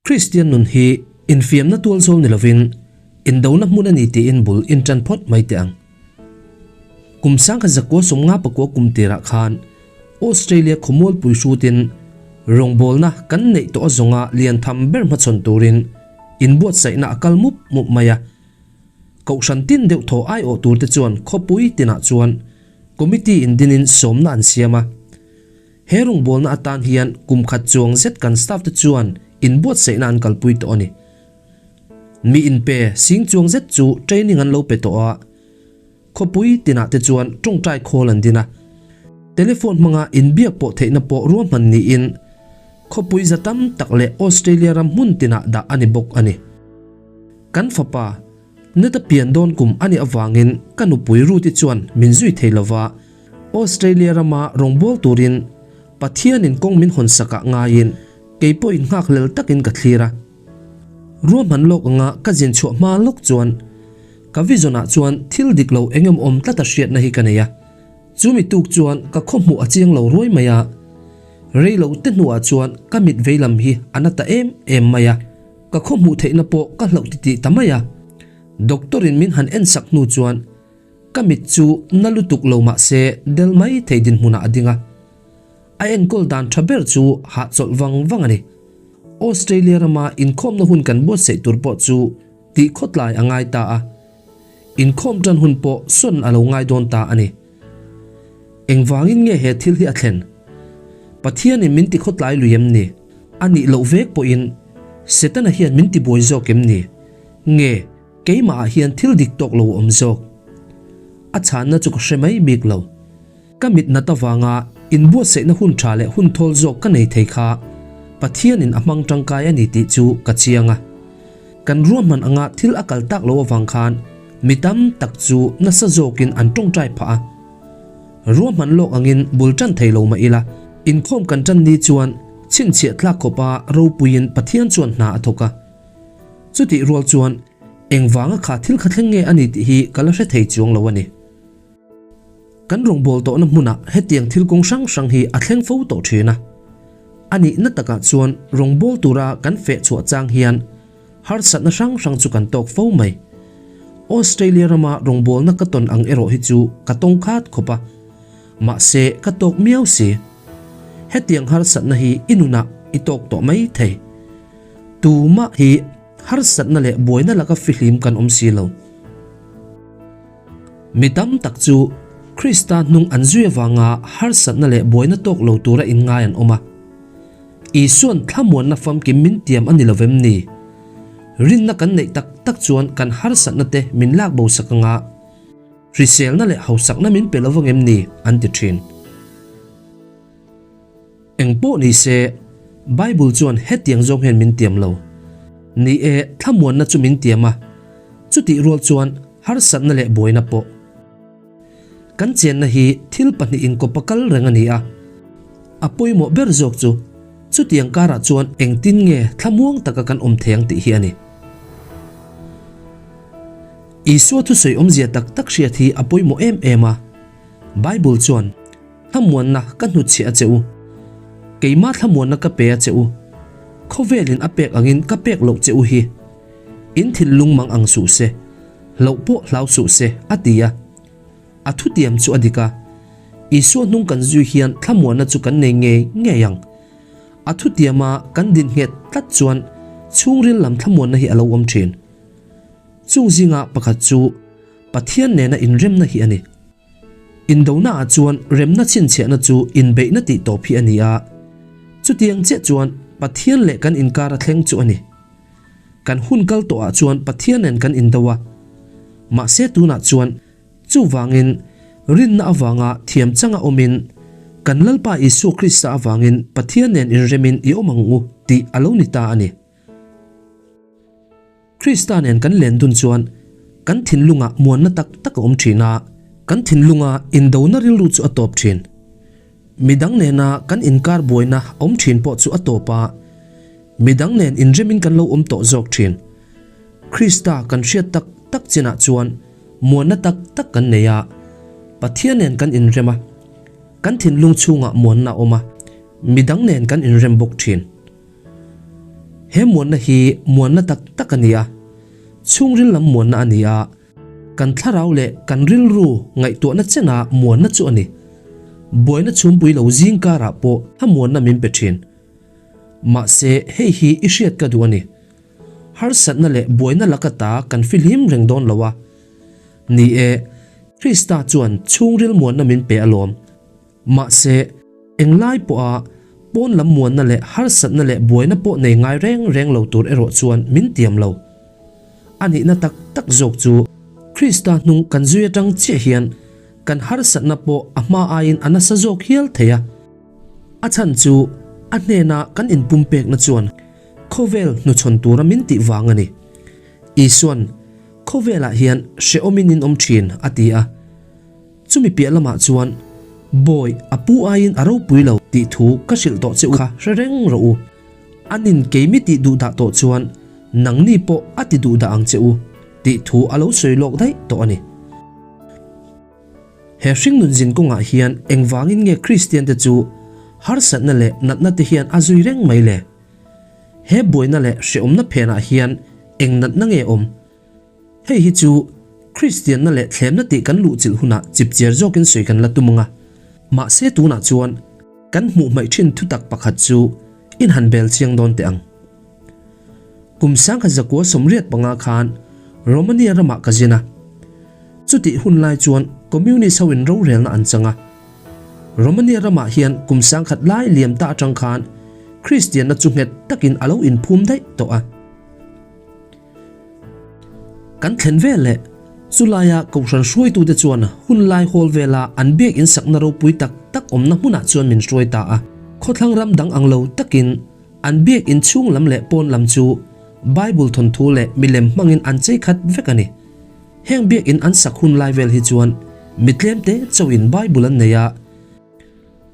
Kristian nun hi infiamna tualzawl ni lovin indona hmun a ni tiin bul intan phawt mai teh ang. Kum 1959 kum tirah khan Australia khawmualpui hrutin rawngbawlna kan neih tawh a zawnga lian tham ber hmachhawn turin inbuatsaihna a kal mup mup mai a. Kohhran tin deuh thaw aiawh turte chuan khawpui tinah chuan committee indinin sawmna an siam a. He rawngbawlna atan hian kum khat chuang zet kan staff te chuan inbuatsaihna an kalpui tawh a ni. Mi inpe sing chuang zet chu training an lo pe tawh a, khawpui tinah te chuan tawngtai khawl an din a, telephone hmanga inbiak pawh theihna pawh ruahman niin khawpui za tam tak leh Australia ram hmun tinah dah a ni bawk a ni. Kan fapa Neta pian dawn kum a nih avangin ka nupui Ruth-i chuan min zui thei lova, Australia rama rawngbâwl turin Pathianin kawng min hawn sakah ngaiin kei pawhin nghakhlel takin ka thlir a. Ruahman lawk anga ka zin chhuah hma lawk chuan ka vision ah chuan thil dik lo eng emaw awm tlata hriatna hi ka nei a. Chumi tuk chuan ka khawhmuh a chiang lo ruai mai a. Rei lo te hnuah chuan ka mit veilam hi a na ta em em mai a. Ka khawhmuh theihna pawh ka hlauh titih ta mai a. Doctor in min han en sak hnu chuan Ka mit chu na lutuk lo mah se del mai thei dinhmunah a ding a. A enkawl dan tha ber chu hahchawlh vang vang a ni. Australia rama inkhawmna hun kan buatsaih tur pawh chu tih khawtlai a ngai ta a. Inkhawm tan hun pawh sawn a lo ngai dawn ta a ni. Engvangin nge he thil hi a thlen? Pathianin min ti khawtlai lui em ni? A nih loh vek pawhin Setana hian min tibuai zawk em ni? Nge Keimah ah hian thil dik tawk lo a awm zawk. A chhanna chu ka hre mai bik lo. Ka mit nat avanga inbuatsaihna hun tha leh hun thawl zawk ka nei thei kha Pathianin a hmang tangkai a ni tih chu ka chiang a. Kan ruahman anga thil a kal tak lo avang khan mi tam tak chu nasa zawkin an tawngtai phah a. Ruahman lawk angin bul tan thei lo mah ila, inkhawm kan tan ni chuan chhinchhiah tlak khawpa ropuiin Pathian chuan hna a thawk a. Chutih rual chuan engvanga kha thil kha thleng nge a ni tih hi ka la hre thei chuang lo a ni. Kan rawngbâwl tawhna hmunah hetiang thil kawng hrang hrang hi a thleng fo tawh ṭhin a. A nihna takah chuan rawngbâwl tura kan feh chhuah chang hian harsatna hrang hrang chu kan tâwk fo mai. Australia rama rawngbâwlna ka tawn ang erawh hi chu ka tawng khat khawp a, mahse ka tâwk miau si. Hetiang harsatna hi i nunah i tâwk tawh mai thei. Tumah hi harsatna leh buaina laka fihlim kan awm si lo. Mi tam tak chu Krista hnung an zui avanga harsatna leh buaina tawk lo tura inngai an awm a. Isua'n thlamuanna famkim min tiam a ni lo vem ni? Rinna kan neih tak tak chuan kan harsatna te min lak bo sak anga hriselna leh hausakna min pe lo vang em ni? an ti thin. Eng pawh ni se, Bible chuan hetiang zawng hian min tiam lo. Ni e, thlamuanna chu min tiam a, chutih rual chuan harsatna leh buaina pawh. Kan chenna hi thil pahnih inkawpa kal reng a ni a, a pawimawh ber zawk chu chutiang karah chuan engtin nge thlamuang taka kan awm thei ang tih hi a ni. Isua thusawi awmzia tak tak hriat hi a pawimawh em em a, Bible chuan, Thlamuanna ka hnutchhiah a che u. Keimah thlamuanna ka pe a che u. Khawvelin a pek angin ka pek loh che u hi. In thinlung mang ang suh se, hlauh pawh hlau suh se, a ti a. A thutiam chu a dik a. Isua hnung kan zui hian thlamuanna chu kan nei ngei ngei ang. A thutiama kan din nghet tlat chuan chhungril lam thlamuanna hi a lo awm thin. Chung zinga pakhat chu Pathian nena inremna hi a ni. Indona ah chuan remna chhinchhiahna chu inbeihna tih tawp hi a ni a, chutiang chiah chuan Pathian leh kan inkar a thleng chu a ni. Kan hun kal tawh ah chuan Pathian nen kan indo a, mahse tunah chuan chuvangin rinna avanga thiam changa awmin kan Lalpa Isua Krista avangin Pathian nen inremin i awm ang u tih a lo ni ta a ni. Krista nen kan len dun chuan kan thinlungah muanna tak tak a awm thin a, kan thinlunga indona rilru chu a tawp thin. Midang nena kan inkar buaina awm thin pawh chu a tawp a, midang nen inremin kan lo awm tawh zawk thin. Krista kan hriat tak tak chinah chuan muanna tak tak kan nei a, Pathian nen kan inrem a, kan thinlung chhungah muanna a awm a, midang nen kan inrem bawk thin. He muanna hi muanna tak tak a ni a, chhungril lam muanna a ni a, kan thlarau leh kan rilru ngaihtuahna chena muanna chu a ni. Buaina chhumpui lo zing karah pawh a muanna min pe thin. Mahse hei hi i hriat ka duh a ni. Harsatna leh buaina laka ta kan fihlim reng dawn lo a. Ni e, Krista chuan chhungril muanna min pe alawm. Mahse, englai pawha pawn lam muanna leh harsatna leh buaina pawh nei ngai reng reng lo tur erawh chuan min tiam lo. A nihna tak tak zawk chu Krista hnung kan zui atang chiah hian kan harsatna pawh a hma aiin a nasa zawk hial thei a. A chhan chu a hnena kan inpumpekna chuan khawvel hnuchhawn tura min tih vang a ni. Isuan, Khawvelah hian hrehawmin in awm thin, a ti a. Chumi piah lamah chuan, Bawi, a pu aiin a ropui lo tih thu ka hrilh tawh che u kha hre reng rawh u. Anin keimi tih duh dah tawh chuan nangni pawh a ti duh dah ang che u tih thu a lo sawi lawk daih tawh a ni. He hringnun zin kawngah hian engvangin nge Kristiante chu harsatna leh natna te hian a zui reng mai le? He buaina leh hrehawmna phenah hian eng natna nge awm? Hei hi chu Kristianna leh thlemna tih kan luhchilh hunah chipchiar zawkin sawi kan la tum ang a. Mahse tunah chuan kan hmuh hmaih thin thutak pakhat chu in han bel chiang dawn teh ang. Kum 1985 khan Romania ramah ka zin a. Chutih hun lai chuan Communist ho in rorelna an chang a. Romania ramah hian kum 10,000 lai liam ta atang khan Kristianna chu nghet takin a lo inphum daih tawh a. Kan thlen vel leh chulaia Kohhran hruaitute chuan hun lai hawl vela an biak in sakna ropui tak tak awmna hmunah chuan min hruai ta a. Khawthlang ram dang ang lo takin an biak in chhung lam leh pawn lam chu Bible thawnthu leh milem hmangin an chei khat vek a ni. Heng biak in an sak hun lai vel hi chuan mi tlemte chauhin Bible an nei a.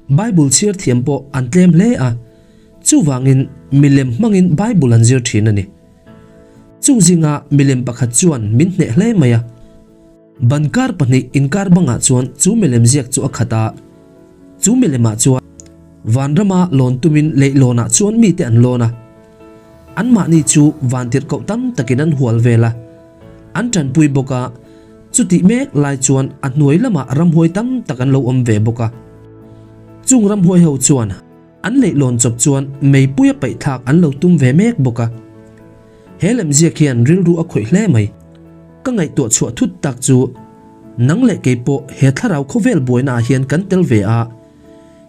Bible chhiar thiam pawh an tlem hle a, chuvangin milem hmangin Bible an zir thin a ni. Chung zinga milem pakhat chuan min hneh hle mai a. Ban kar pahnih inkar bangah chuan chu milem ziak chu a khat a, chu milemah chuan vanrama lawn tumin leihlawnah chuan mite an lawn a. Anmahni chu vantirhkoh tam takin an hual vel a, an tanpui bawk a, chutih mek lai chuan a hnuai lamah ramhuai tam tak an lo awm ve bawk a. Chung ramhuai ho chuan an leihlawn chawp chuan meipuia paihthlak an lo tum ve mek bawk a. He lemziak hian rilru a khawih hle mai. Ka ngaihtuah chhuah thut tak chu nang leh kei pawh he thlarau khawvel buaina ah hian kan tel ve a,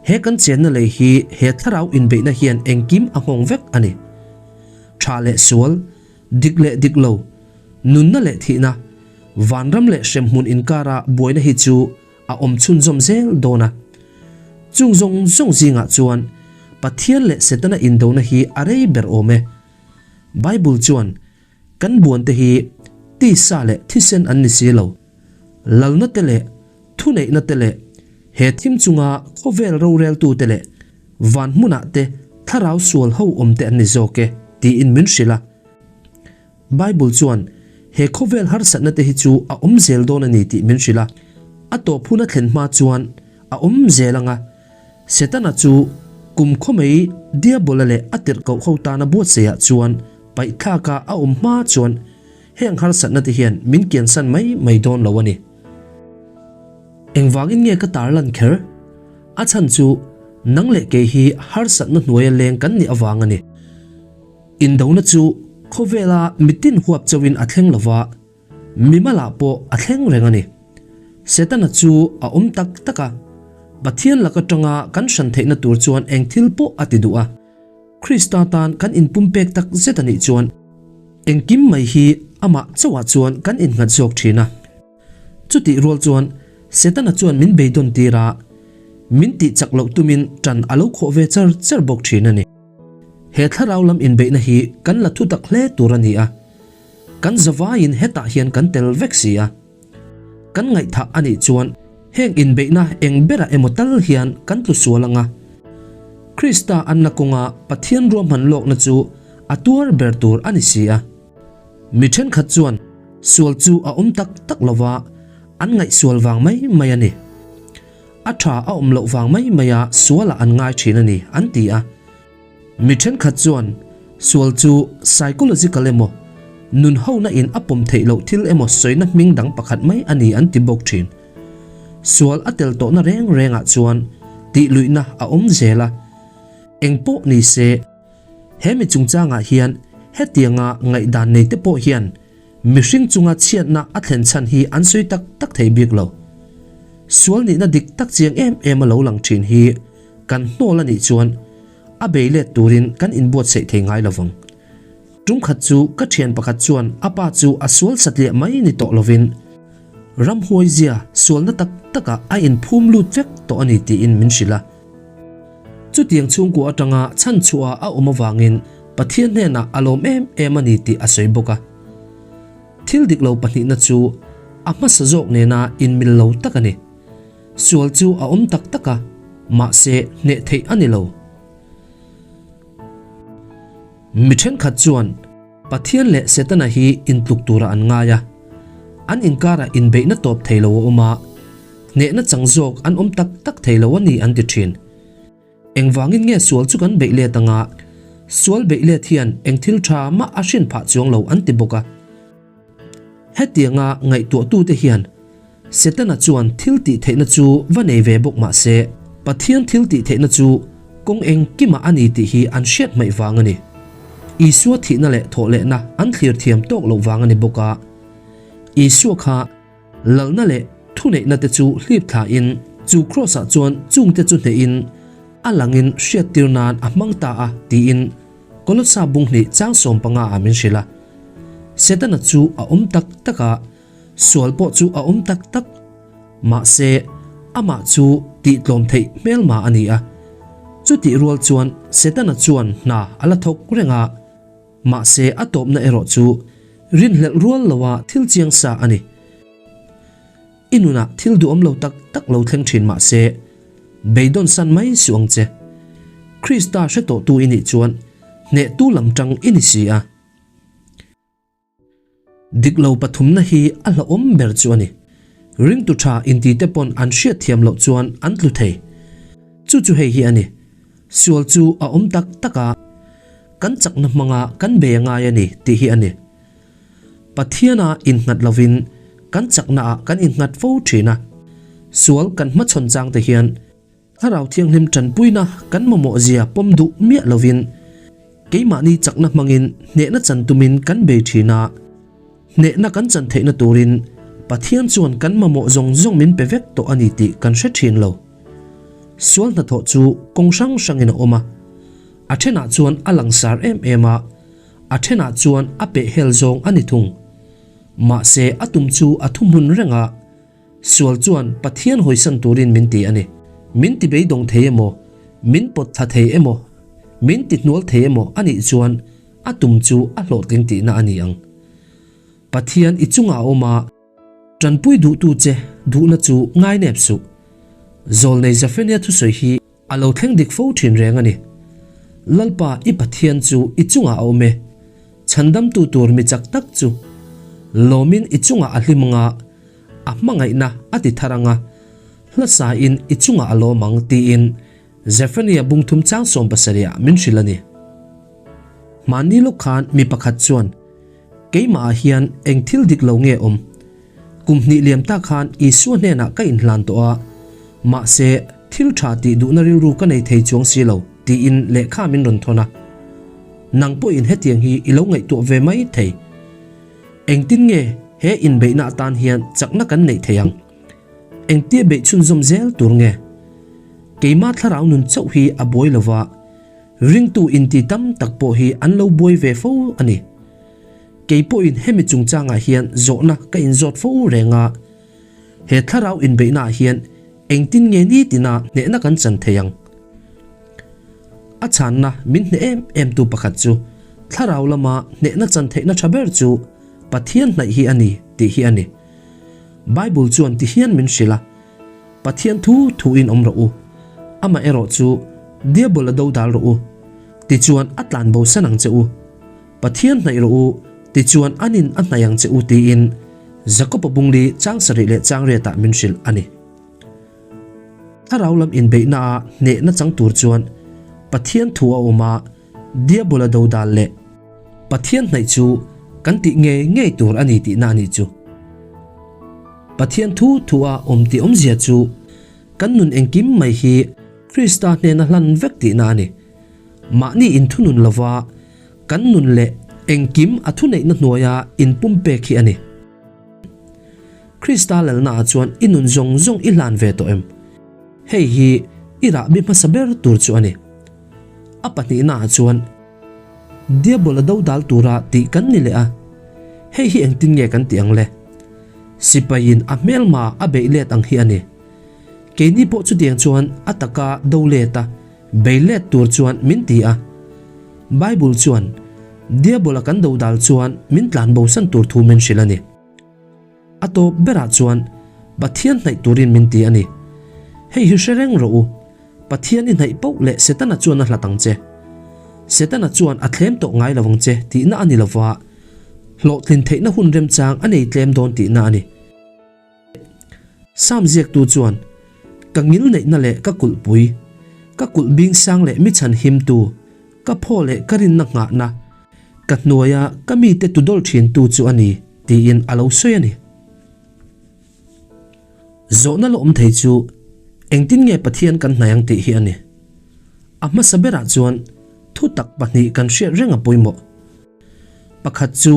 He kan chenna lei hi he thlarau inbeihna hian engkim a nghawng vek a ni. Tha leh sual, dik leh dik lo, nunna leh thihna, vanram leh hremhmun inkara buaina hi chu a awm chhunzawm zel dawn a. Chung zawng zawng zingah chuan Pathian leh Setana indona hi a rei ber awm e. Bible chuan kan buante hi tisa leh thisen an ni si lo. Lalna te leh Thuneihna te leh he thim chunga khawvel roreltute leh van hmunah te thlarau sual ho awm te an ni zawk e, tiin min hrilh a. Bible chuan he khawvel harsatna te hi chu a awm zel dawn a ni tih min hrilh a. A tawp hun a thlen hma chuan a awm zel ang a. Setana chu kum khawmei Diabola leh a tirhkoh ho tana buatsaihah chuan paihthlaka a awm hma chuan heng harsatna te hian min kiansan mai mai dawn lo a ni. Engvangin nge ka tarlan kher? A chhan chu nang leh kei hi harsatna hnuaia leng kan nih avang a ni. Indona chu khawvela mitin huap chauhin a thleng lova, mimalah pawh a thleng reng a ni. Setana chu a awm tak tak a, Pathian lak atanga kan hran theihna tur chuan eng thil pawh a ti duh a. Krista tan kan inpumpek tak zet a nih chuan engkim mai hi amah chauhah chuan kan innghat zawk thin a. Chutih rual chuan Setana chuan min beidawn tir a, min tih chak loh tumin ṭan a lo khawh ve char char bawk ṭhin a ni. He thlarau lam inbeihna hi kan la thutak hle tur a ni a, kan zavaiin hetah hian kan tel vek si a. Kan ngaihthah a nih chuan heng inbeihna eng berah emaw tal hian kan tlu sual ang a. Krista anna kawnga Pathian ruahman lawkna chu a tuar ber tur a ni si a. Mi thenkhat chuan sual chu a awm tak tak lo va, an ngaihsual vang mai mai a ni. A tha a awm loh vang mai maia sualah an ngai thin a ni, an ti a. Mi thenkhat chuan Sual chu psychological emaw, nun hona in a pawm theih loh thil emaw sawina hming dang pakhat mai a ni an ti bawk thin. Sual a tel tawhna reng rengah chuan tih luihna a awm zel a. Eng pawh ni se, he mi chungchangah hian hetianga ngaihdan nei te pawh hian mihring chunga chhiatna a thlen chhan hi an sawi tak tak thei bik lo. Sual nihna dik tak chiang em em a lo lang thin hi kan hnawl a nih chuan a bei let turin kan inbuatsaih thei ngai lo vang. Tum khat chu ka thian pakhat chuan a pa chu a sual satliah mai ni tawh lovin ramhuai zia sualna tak takah a inphum lut vek tawh a ni tiin min hrilh a. Chutiang chhungkua atanga chhanchhuah a awm avangin Pathian hnenah a lawm em em a ni tih a sawi bawk a. Thil dik lo pahnihna chu a hmasa zawk nena inmil lo tak a ni. Sual chu a awm tak tak a, mahse hneh theih a ni lo. Mi thenkhat chuan Pathian leh Setana hi intluk tura an ngai a, an inkarah inbeihna tawp thei lo a awm a, hnehna chang zawk an awm tak tak thei lo a ni an ti thin. Engvangin nge sual chu kan beih let anga sual beih let hian eng thil tha mah a hrin phah chuang lo an ti bawk a. Hetianga ngaihtuahtute hian Setana chuan thil tih theihna chu va nei ve bawk mah se, Pathian thil tih theihna chu kawng engkimah a ni tih hi an hriat hmaih vang a ni. Isua thihna leh thawhlehna an thlir thiam tawk loh vang a ni bawk a. Isua kha lalna leh thuneihna te chu hlip thlain chu Kraws-ah chuan chungte chu hnehin a langin hriattir nan a hmang ta a tiin Kolossa bunghnih chang 15 ah min hrilh a. Setana chu a awm tak tak a. Sual pawh chu a awm tak tak. Mahse, amah chu tihtlawm theih hmelma a ni a. Chutih rual chuan Setana chuan hna a la thawk reng a. Mahse, a tawpna erawh chu rinhlelh rual loa thil chiang sa a ni. I nunah thil duhawm lo tak tak lo thleng thin mah se, beidawn san mai suh ang che. Krista hre tawhtu i nih chuan hnehtu lam tang i ni si a. Dik lo pathumna hi a hlauhawm ber chu a ni. Ringtu tha intite pawn an hriat thiam loh chuan an tlu thei. Chu chu hei hi a ni. Sual chu a awm tak tak a, kan chakna hmanga kan bei a ngai a ni tih hi a ni. Pathiana innghat lovin kan chaknaah kan innghat fo thin a. Sual kan hmachhawn changte hian Thlarau Thianghlim tanpuina kan mamawh zia pawm duh miah lovin keimahni chakna hmangin hnehna chan tumin kan bei thin a. Hnehna kan chan theihna turin Pathian chuan kan mamawh zawng zawng min pe vek tawh a ni tih kan hre thin lo. Sual hnathawh chu kawng hrang hrangin a awm a. A thenah chuan a langsar em em a, a thenah chuan a pehhel zawng a ni thung. Mahse a tum chu a thuhmun reng a. Sual chuan Pathian hawisan turin min ti a ni. Min ti beidawng thei emaw, min pawt thla thei emaw, min ti hnual thei emaw a nih chuan a tum chu a hlawhtling tihna a ni ang. Pathian i chungah a awm a, tanpui duhtu che duhna chu ngainep suh. Zawlnei Zephaniah thusawi hi A lo thleng dik fo thin reng a ni. Lalpa i Pathian chu i chungah a awm e. Chhandamtu tur mi chak tak chu lawmin i chungah a hlim anga, a hmangaihna a ti thar anga, hlasain i chungah a lawm ang tiin Zephaniah bungthum chang 70 ah min hrilh a ni. Hmanni lawk khan mi pakhat chuan, Keimahah hian eng thil dik lo nge awm? Kum hnih liam tak khan Isua hnenah ka inhlan tawh a, mahse thil tha tih duhna rilru ka nei thei chuang si lo, tiin lehkha min rawn thawn a. Nang pawhin hetiang hi i lo ngaihtuah ve mai thei. Engtin nge he inbeihna atan hian chakna kan neih thei ang? Engtia beih chhunzawm zel tur nge? Keimah thlarau nun chauh hi a buai lo va, ringtu inti tam tak pawh hi an lo buai ve fo a ni. Kei pawhin hemi chungchangah hian zawhna ka inzawt fo reng a, he thlarau inbeihnaah hian engtin nge nitina hnehna kan chan thei ang? A chhanna min hneh em em tu pakhat chu thlarau lama hnehna chan theihna tha ber chu Pathian hnaih hi a ni tih hi a ni. Bible chuan ti hian min hrilh a, Pathian thu thuin awm rawh u, amaherawh chu Diabol a dodal rawh u, tichuan a tlanbosan ang che u. Pathian hnaih rawh u, tichuan anin a hnaih ang che u tiin Jakob-a bungli chang sarih leh chang riatah min hrilh a ni. Thlarau lam inbeihnaah hnehna chang tur chuan Pathian thu a awm a, Diabola dodal leh Pathian hnaih chu kan tih ngei ngei tur a ni tihna a nih chu. Pathian thu thu a awm tih awmzia chu kan nun engkim mai hi Krista hnena hlan vek tihna a ni. Mahni inthunun lova kan nun leh engkim a thuneihna hnuaia inpumpek hi a ni. Krista lalnaah chuan i nun zawng zawng i hlan ve tawh em? Hei hi i rahbi hmasa ber tur chu a ni. A pahnihnaah chuan Diabol a dodal tura tih kan ni leh a, hei hi engtin nge kan tih ang le? Sipaiin a hmelma a beih let ang hi a ni. Keini pawh chutiang chuan a taka do let a, bei let tur chuan min ti a. Bible chuan Diabol a kan dodal chuan min tlan bosan tur thu min hrilh a ni. A tawp berah chuan Pathian hnaih turin min ti a ni. Hei hi hre reng rawh u, Pathian i hnaih poh leh Setana chuan a hlat ang che. Setana chuan a thlem tawh ngai lo ang che tihna a ni lova, hlawhtlin theihna hun remchang a nei tlem dawn tihna a ni. Sam ziaktu chuan, Ka ngilneihna leh ka kulhpui, ka kulh bing sang leh mi chhan himtu, ka phaw leh ka rinna nghahna, ka hnuaia ka mite tudawl thintu chu a ni, tiin a lo sawi a ni. Zawhna la awm thei chu engtin nge Pathian kan hnaih ang tih hi a ni. A hmasa berah chuan thutak pahnih kan hriat reng a pawimawh. Pakhat chu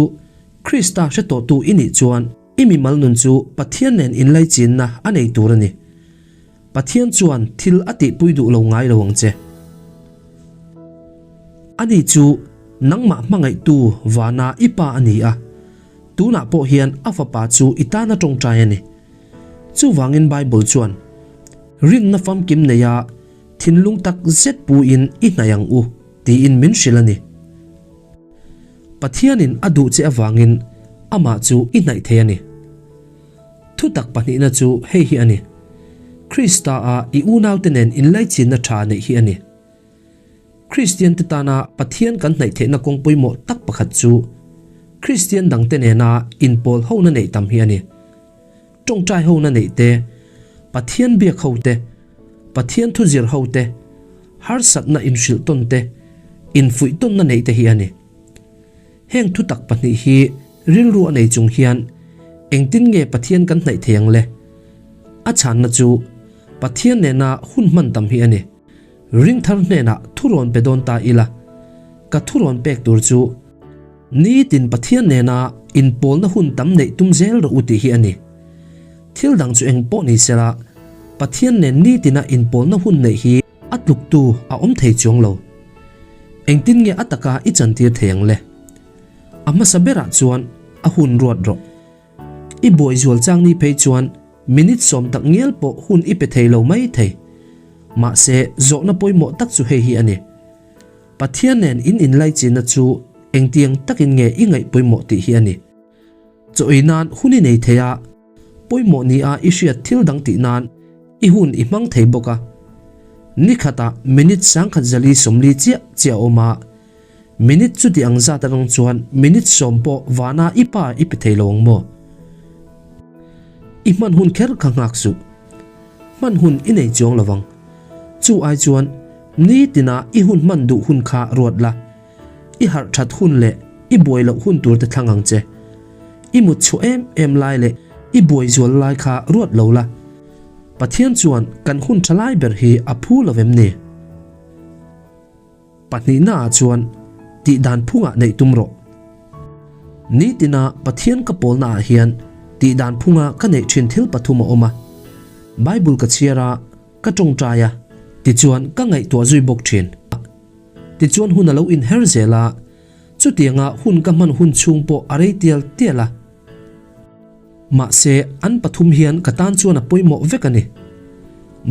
Krista hre tawhtu i nih chuan i mimal nun chu Pathian nen inlaichinna a nei tur a ni. Pathian chuan thil a tihpui duh lo ngai lo ang che. Ani chu nangmah hmangaihtu vana i pa a ni a, tunah pawh hian a fapa chu i tan a tawngtai a ni. Chuvangin Bible chuan, Rinna famkim neia thinlung tak zet puin i hnaih ang u, tiin min hrilh a ni. Pathianin a duh che avangin amah chu i hnaih thei a ni. Thutak pahnihna chu hei hi a ni, Krista-a i unaute nen inlaichinna tha neih hi a ni. Kristiante tana Pathian kan hnaih theihna kawng pawimawh tak pakhat chu Kristian dangte nena inpawl hona neih tam hi a ni. Tawngtai hona neih te, Pathian biak ho te, Pathian thuzir ho te, harsatna inhrilh tawn te, infuih tawnna neih te hi a ni. Heng thutak pahnih hi rilru a nei chung hian engtin nge Pathian kan hnaih thei ang le? A chhanna chu Pathian nena hun hman tam hi a ni. Ringthar hnenah thurawn pe dawn ta ila, ka thurawn pek tur chu nitin Pathian nena inpawlna hun tam neih tum zel rawh u tih hi a ni. Thil dang chu eng pawh ni sela, Pathian nen nitina inpawlna hun neih hi A tluktu a awm thei chuang lo. Engtin nge a taka i chantir thei ang le? A hmasa berah chuan a hun ruat rawh. I buai zual chang ni phei chuan minute sawm tak ngial pawh hun i pe thei lo mai thei. Mahse, zawhna pawimawh tak chu hei hi a ni. Pathian nen in inlaichinna chu engtiang takin nge i ngaih pawimawh tih hi a ni. Chaw ei nan hun i nei thei a, pawimawh nia i hriat thil dang tih nan i hun i hmang thei bawk a. Ni khatah minute sangkhat zali 40 chiah chiah a awm a, minute chuti ang zat atang chuan minute sawm pawh vana i pa i pe thei lo ang maw? I hman hun kher kha nghak suh. Hman hun i nei chuang lo vang. Chu ai chuan nitina i hun hman duh hun kha ruat la. I harh that hun leh i buai loh hun tur te thlang ang che. I mut chhuah em em lai leh i buai zual lai kha ruat lo la. Pathian chuan kan hun tha lai ber hi a phu lo em ni? Pahnihna ah chuan tih dan phungah neih tum rawh. Nitina Pathian ka pawlna ah hian tih dan phunga ka neih thin thil pathum a awm a. Bible ka chhiar a, ka tawngtai a, tichuan ka ngaihtuah zui bawk thin. Tichuan hun a lo inher zel a, chutianga hun ka hman hun chhung pawh a rei tial tial a. Mahse, an pathum hian ka tan chuan a pawimawh vek a ni.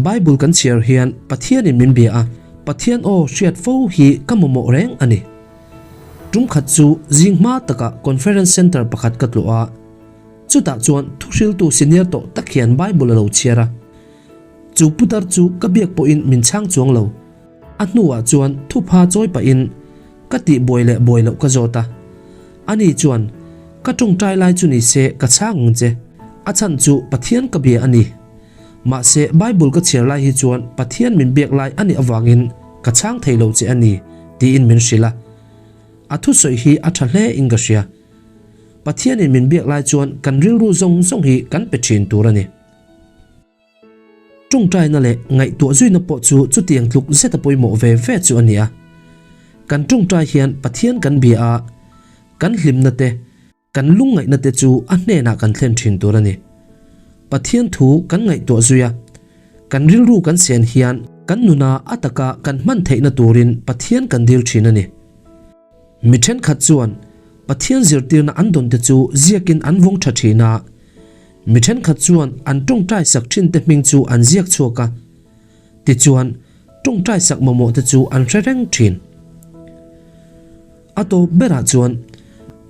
Bible kan chhiar hian Pathianin min bia a, Pathian aw hriat fo hi ka mamawh reng a ni. Tum khat chu zing hma takah Conference Centre pakhat ka tlawh a, chutah chuan thuhriltu senior tawh tak hian Bible a lo chhiar a. Chu putar chu ka biak pawhin min chhang chuang lo. A hnuah chuan thupha chawi pahin ka tih buai leh buai loh ka zawt a. Ani chuan, Ka tawngtai lai chu ni se ka chhang ang che. A chhan chu Pathian ka bia a ni. Mahse Bible ka chhiar lai hi chuan Pathian min biak lai a nih avangin ka chhang thei lo che a ni, tiin min hrilh a. A thusawi hi a tha hle in ka hria. Pathianin min biak lai chuan kan rilru zawng zawng hi kan pe thin tur a ni. Tawngtaina leh ngaihtuah zuina pawh chu chutiang tluk zeta pawimawh ve ve chu a ni a. Kan tawngtai hian Pathian kan bia a, kan hlimna te, kan lungngaihna te chu a hnenah kan thlen thin tur a ni. Pathian thu kan ngaihtuah zui a, kan rilru kan sen hian kan nuna a taka kan hman theihna turin Pathian kan dil thin a ni. Mi thenkhat chuan Pathian zirtirna an dawnte chu ziakin an vawng tha thin a, mi thenkhat chuan an tawngtai sak thinte hming chu an ziak chhuak a, tichuan tawngtai sak mamawhte chu an hre reng thin. A tawp berah chuan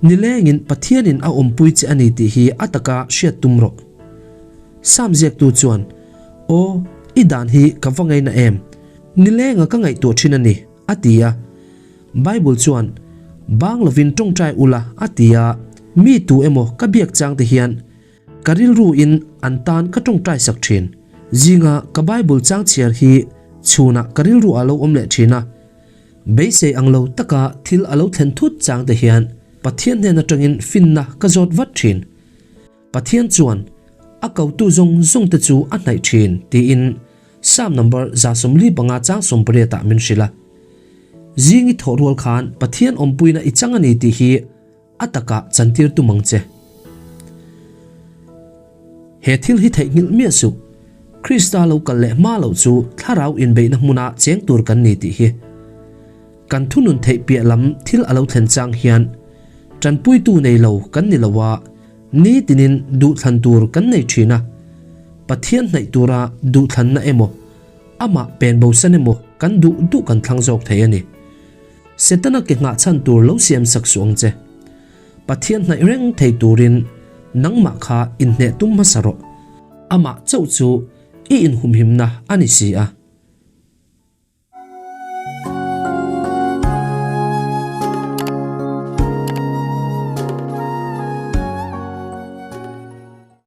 nilengin Pathianin a awmpui che a ni tih hi a taka hriat tum rawh. Sam ziaktu chuan, Aw, i dan hi ka va ngaina em? Nilenga ka ngaihtuah thin a ni. A ti a. Bible chuan, Bang lovin tawngtai ula, a ti a. Mi tu emaw ka biak chang te hian ka rilru in an tan ka tawngtai sak thin. Zinga ka Bible chang chhiar hi chhunah ka rilru ah lo awm leh thin a. Beisei ang lo taka thil a lo thlen thut chang te hian Pathian hnen atangin finna ka zawt vat thin. Pathian chuan a kotu zawng zawng te chu a hnaih thin tiin Psalm number 145 chang 18 ah min hrilh a. Zing i thawh rual khan Pathian awmpuina i chang a ni tih hi a takah chantir tum ang che. He thil hi theihnghilh miah suh, Krista lo kal leh hma loh chu thlarau inbeihna hmuna cheng tur kan ni tih hi. Kan thunun theih piah lam thil a lo thlen chang hian tanpuitu nei lo kan ni lo a, nitinin duhthlan tur kan nei thin a. Pathian hnaih tura duhthlanna emaw, amah pen bosan emaw kan duh duh kan thlang zawk thei a ni. Setana ke nghah chhan tur lo siam sak suh ang che. Pathian hnaih reng thei turin nangmah kha inhneh tum hmasa rawh. Amah chauh chu i inhumhimna a ni si a.